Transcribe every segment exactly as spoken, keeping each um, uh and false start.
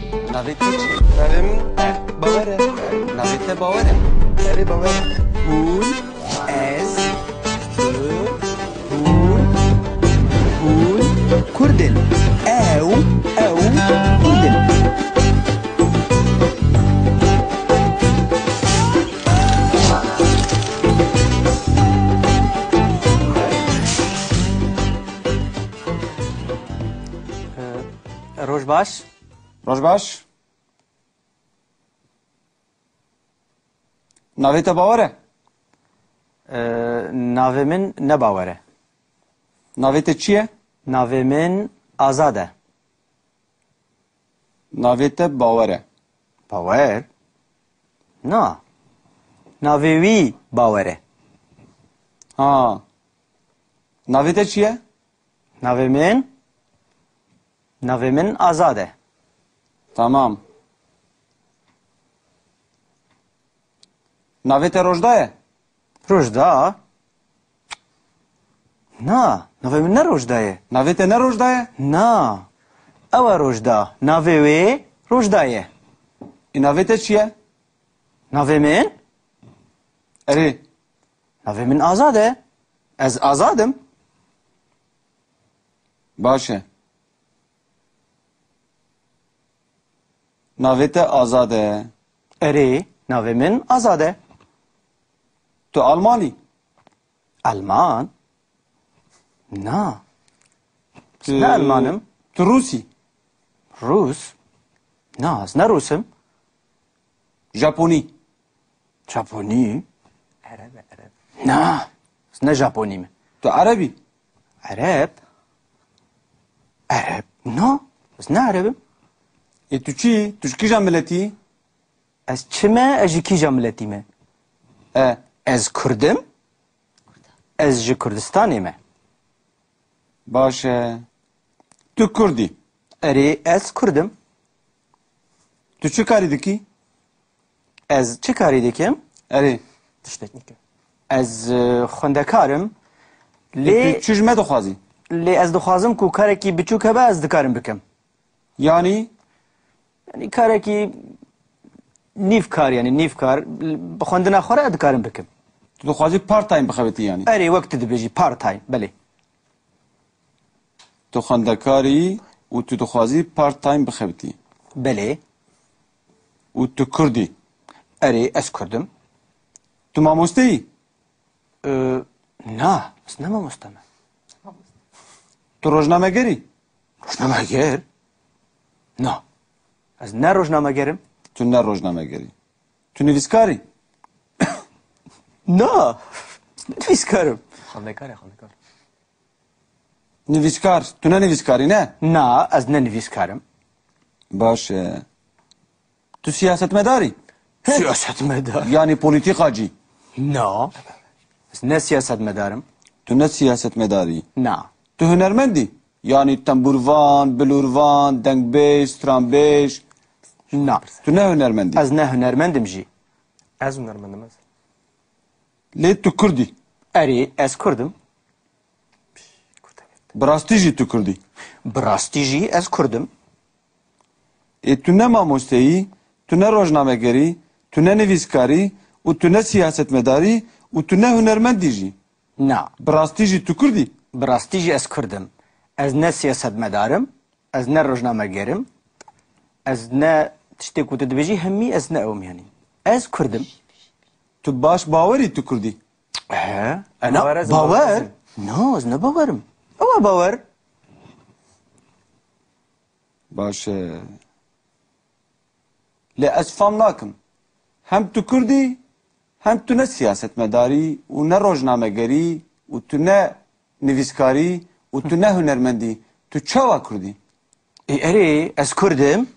Navê te çi? Navê min Bawer e. Navê te Bawer e. Erê, Bawer e. Hûn, ez, tu, hûn, hûn Kurd in. Ew, ew Kurd in. Roj baş. Roj baş. Navê te Bawer e? Ee, navê min ne Bawer e. Navê te çi ye? Navê min Azad e. Navê te Bawer e? Bawer? Na. Navê wî Bawer e. Ha. Navê te çi ye? Navê min? Navê min Azad e. Tamam. Navê te Rojda ye? Rojda? Na, navê min ne Rojda ye. Navê te ne Rojda ye? Na. Ew e Rojda. Navê wê Rojda ye. Ê, navê te çi ye? Navê min? Erê. Navê min Azad e. Ez Azad im. Baş e. Navê te Azad e. Erê, navê min Azad e. Tu Alman î? Alman? Na. Tu, ne Alman im. Tu Rûs î? Rûs? Na, ez ne Rûs im. Japonî? Japonî? Ereb e, Ereb. Na, ez ne Japonî me. Tu Ereb î? Ereb? Ereb? Na, ez ne Ereb im. Ê tu çi? Tu ji kîja miletî? Ez çi me? Ez ji kîja miletî me? E. Ez Kurd im. Ez ji Kurdistanê me. Baş e. Tu Kurd î? Erê, ez Kurd im. Tu çi karî dikî? Ez çi karî dikim? Erê. Tiştek nike. Ez, e, xwendekar im. Lê, lê tu çi ji me dixwazî? Lê ez dixwazim ku karekî biçûk hebe, ez dikarim bikim. Yanî? Yanî karekî nîv kar, yanî nîv kar, bi xwendina xwe re dikarim bikim. Tu dixwazî part time bixebitî yanî? Erê, wek tu dibêjî part time, belê. Tu xwendekar î û tu dixwazî part time bixebitî. Belê. Û tu Kurd î? Erê, ez Kurd im. Tu mamoste yî? Ee, na, ez ne mamoste me. Tu rojnameger î? Rojnameger? Na. Ez ne rojnameger im. Tu ne rojnameger î. Tu nivîskar î? Na. Nivîskar im. Xwendekar e, xwendekar. Nivîskar. Tu ne nivîskar î, ne? Na, ez ne nivîskar im. Baş e. Tu siyasetmedar î? Siyasetmedar. Yanî polîtîkacî? Na. Ez ne siyasetmedar im. Tu ne siyasetmedar î? Na. Tu hunermend î? Yanî tembûrvan, bilûrvan, dengbêj, stranbêj? Na. Tu ne hunermend î? Ez ne hunermend im jî. Ez hunermend im, ez. Lê tu Kurd î? Erê, ez Kurd im. Bi rastî jî tu Kurd î? Bi rastî jî ez Kurd im. Ê tu ne mamoste yî, tu ne rojnameger î, tu ne nivîskar î û tu ne siyasetmedar î û tu ne hunermend î jî. Na. Bi rastî jî tu Kurd î? Bi rastî jî ez Kurd im. Ez ne siyasetmedar im, ez ne rojnameger im, ez ne tiştê ku tu dibêjî hemî ez ne ew im yanî. Ez Kurd im. Tu baş bawer î tu Kurd î? He, ena Bawer ez im, bawer. Bawer ez im. Na, ez ne bawer im. Ew e bawer. Baş e. Lê ez fam nakim. Hem tu Kurd î, hem tu ne siyasetmedar î û ne rojnameger î û tu ne nivîskar î û tu ne hunermend î. Tu çawa Kurd î? Ê, erê, ez Kurd im.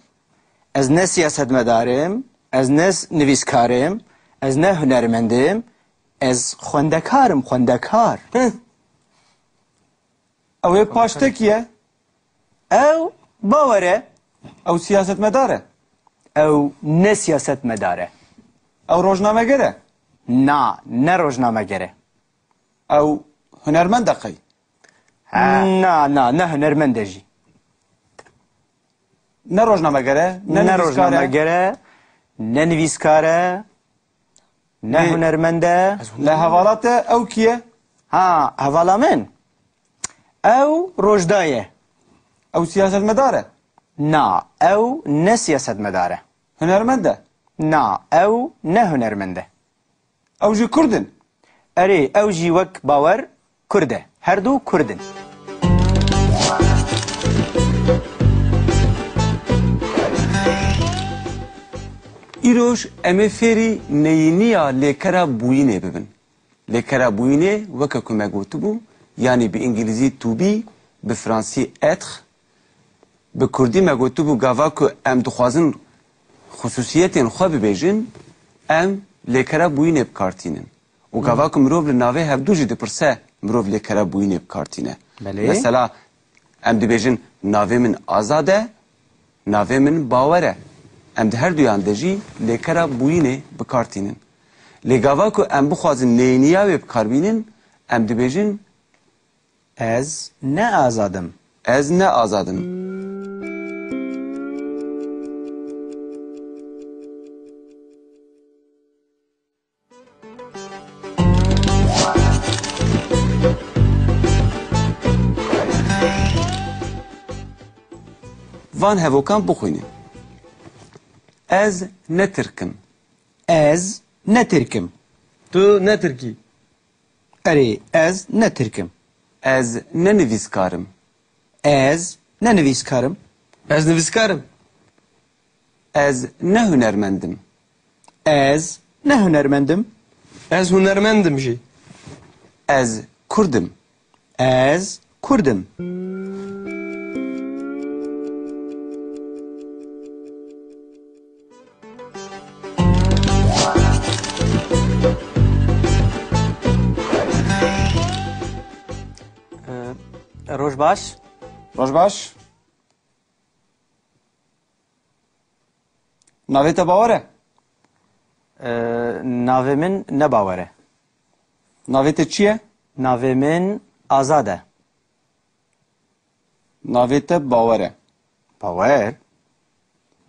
Ez ne siyasetmedar im. Ez ne s-, nivîskar im. Ez ne hunermend im. Ez xwendekar im, xwendekar. Heh. Ew ê paştekî ye? Ew bawer e. Ew siyasetmedar e? Ew ne siyasetmedar e. Ew rojnameger e? Na, ne rojnameger e. Ew hunermend e qey? Ha. Na, na, ne hunermend e jî. Ne rojnameger e, ne Ne nivîskar e. rojnameger e, ne nivîskar e, ne Lê hunermend e. Li hevala te ew kî ye? Ha, hevala min. Ew Rojda ye. Ew siyasetmedar e? Na, ew ne siyasetmedar e. Hunermend e? Na, ew ne hunermend e. Ew jî Kurd in? Erê, ew jî wek Bawer Kurd e. Her du Kurd in. Îroj em ê fêrî neyîniya lêkera bûyînê bibin. Lêkera bûyînê, weke ku me gotibû, yanî bi îngilîzî to be, bi fransî être, bi kurdî me gotibû, gava ku em dixwazin xisûsiyetên xwe bibêjin, em lêkera bûyînê bi kar tînin. Û gava ku mirov li navê hevdû jî dipirse, mirov lêkera bûyînê bi kar tîne. Belê. Mesela, em dibêjin, navê min Azad e, navê min Bawer e. Em di herduyan de jî lêkera bûyînê bi kar tînin. Lê gava ku em bixwazin neyîniya wê bi kar bînin, em dibêjin, Ez ne azad im. Ez ne azad im. Van hevokan bixwînin. Ez ne tirk im. Ez ne tirk im. Tu ne tirk î. Erê, ez ne tirk im. Ez ne nivîskar im. Ez ne nivîskar im. Ez nivîskar im. Ez ne hunermend im. Ez ne hunermend im. Ez hunermend im jî. Ez kurd im. Ez kurd im. Ee, Roj baş. Roj baş. Navê te Bawer e? Ee, navê min ne Bawer e. Navê te çi ye? Navê min Azad e. Navê te Bawer e. Bawer?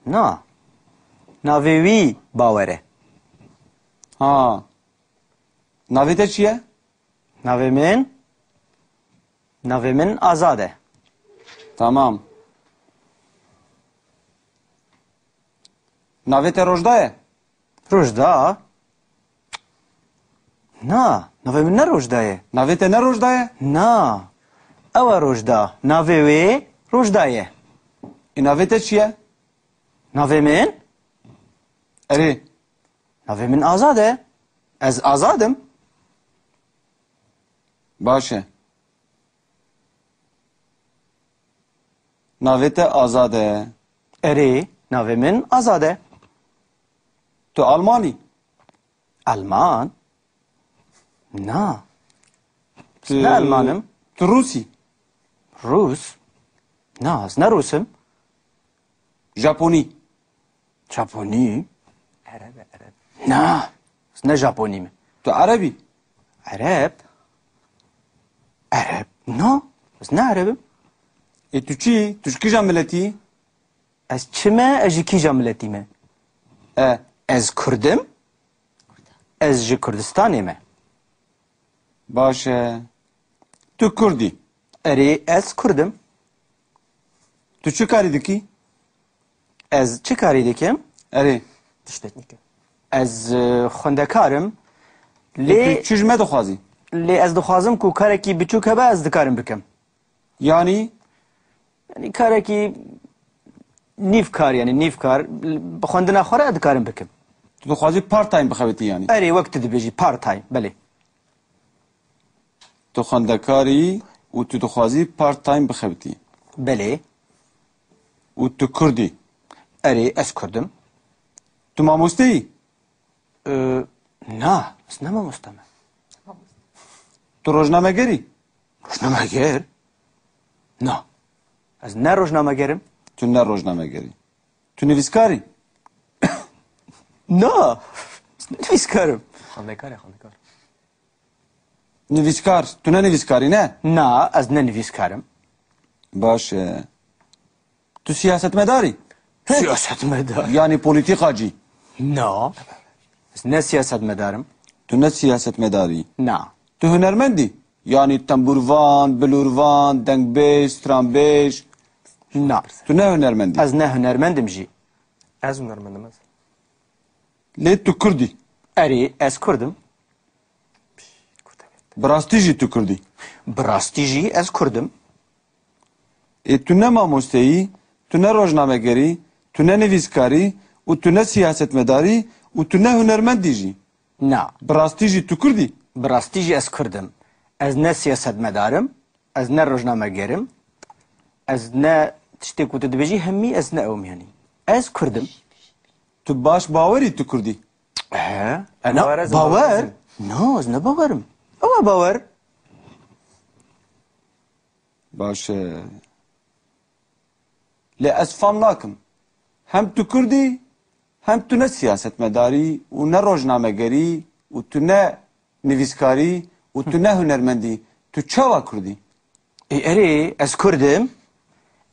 Na. Navê wî Bawer e. Ha. Navê te çi ye? Navê min? Navê min Azad e. Tamam. Navê te Rojda ye? Rojda? Na, navê min ne Rojda ye. Navê te ne Rojda ye? Na, ew e Rojda. Navê wê Rojda ye. Ê, navê te çi ye? Navê min? Erê. Navê min Azad e. Ez azad im. Baş e. Navê te Azad e. Erê, navê min Azad e. Tu Alman î? Alman? Na. Tu Ne Alman im. Tu Rûs î? Rûs? Na, ez ne Rûs im. Japonî? Japonî? Ereb e, Ereb. Na, ez ne Japonî me. Tu Ereb î? Ereb? Ereb? Na, ez ne Ereb im. Ê tu çi yî? Tu ji kîjan miletî yî? Ez çi me? Ez ji kîjan miletî me? E. Ez Kurd im. Ez ji Kurdistanê me. Baş e. Tu Kurd î? Erê, ez Kurd im. Tu çi karî dikî? Ez çi karî dikim? Erê. Tiştek nike. Ez, e, xwendekar im. Lê Lê tu çi ji me dixwazî? Lê ez dixwazim ku karekî biçûk hebe, ez dikarim bikim. Yanî? Yanî karekî nîv kar, yanî nîv kar, bi xwendina xwe re dikarim bikim. Tu dixwazî part time bixebitî yanî? Erê, wek tu dibêjî, part time, belê. Tu xwendekar î û tu dixwazî part time bixebitî. Belê. Û tu Kurd î? Erê, ez Kurd im. Tu mamoste yî? Ee, na, ez ne mamoste me. Tu rojnameger î? Rojnameger? Na. Ez ne rojnameger im. Tu ne rojnameger î. Tu nivîskar î? Na. Ez ne nivîskar im. Xwendekar e, xwendekar. Nivîskar. Tu ne nivîskar î, ne? Na, ez ne nivîskar im. Baş e. Tu siyasetmedar î? Siyasetmedar. Yanî polîtîkacî. Na. Ez ne siyasetmedar im. Tu ne siyasetmedar î. Na. Tu hunermend î. Yanî tembûrvan, bilûrvan, dengbêj, stranbêj. Na. Tu ne hunermend î. Ez ne hunermend im jî. Ez hunermend im ez. Lê tu kurd î. Erê, ez kurd im. Bi rastî jî tu kurd î. Bi rastî jî ez kurd im. Ê tu ne mamoste yî, tu ne rojnameger î, tu ne nivîskar î û tu ne siyasetmedar î û tu ne hunermend î jî. Na. Bi rastî jî tu kurd î. Bi rastî jî ez kurd im. Ez ne siyasetmedar im, ez ne rojnameger im, ez ne tiştê ku tu dibêjî hemî ez ne ew im yanî. Ez kurd im. Tu baş bawer î tu kurd î. He, na, bawer ez im, bawer? Bawer ez im. No, ez ne bawer im. Ew e bawer. Baş e. Lê ez fam nakim. Hem tu kurd î, hem tu ne siyasetmedar î û ne rojnameger î û tu ne nivîskar î û tu ne hunermend î. Tu çawa kurd î? Ê, erê, ez kurd im.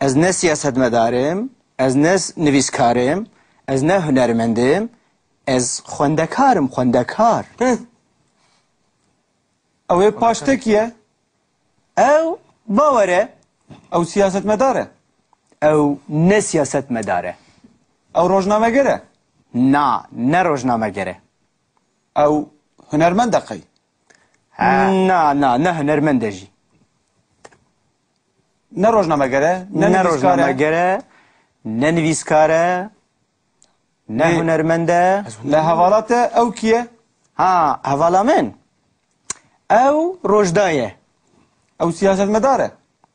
Ez ne siyasetmedar im. Ez ne s-, nivîskar im. Ez ne hunermend im. Ez xwendekar im, xwendekar. Hı. Ew ê paştekî ye. Ew bawer e. Ew siyasetmedar e. Ew ne siyasetmedar e. Ew rojnameger e. Na, ne rojnameger e. Ew hunermend e qey? Ha. Na, na, ne hunermend e jî. Ne rojnameger e, ne nivîskar e. Ne rojnameger e, ne nivîskar e. Ne hunermend e. Li hevala te ew kî ye? Ha, hevala min. Ew Rojda ye. Ew siyasetmedar e?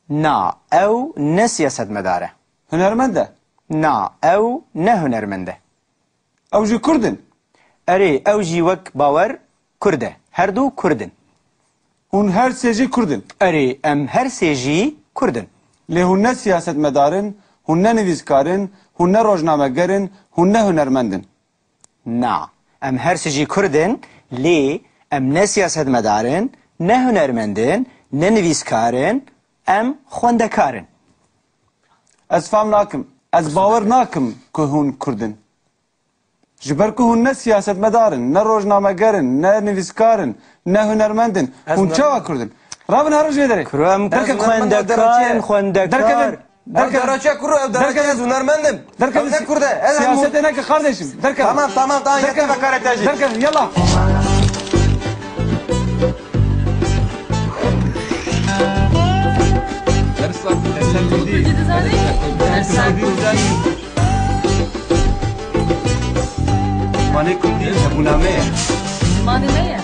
Na, ew ne siyasetmedar e. Hunermend e? Na, ew ne hunermend e. Ew jî kurd in? Erê, ew jî wek bawer kurd e. Her du kurd in. Hûn her sê jî kurd in? Erê, em her sê jî kurd in. Lê hûn ne siyasetmedar in, hûn ne nivîskar in, hûn ne rojnameger in, hûn ne hunermend in. Na, em her sê jî kurd in, lê em ne siyasetmedar in, ne hunermend in, ne nivîskar in, em xwendekar in. Ez fam nakim. Ez bawer nakim ku hûn kurd in. Ji ber ku hûn ne siyasetmedar in, ne rojnameger in, ne nivîskar in, ne hunermend in. Hûn çawa kurd in? Rabin herin ji vê derê. Kuro em kurd in, xwendekar in, xwendekar. Derkevin. Derkevin. Ew dereçe kuro, ew dereçe, ez hunermend im. Derkevin. Ew ne kurd e? Ez hem siyasetê neke kardeşim. Derkevin. Tamam, tamam, tamam, yeter. Derkevin. Derkevin, yallah. Dersa, dersa kurdî. Dersa kurdî. Zimanê kurdî hebûna me ye. Zimanê me ye.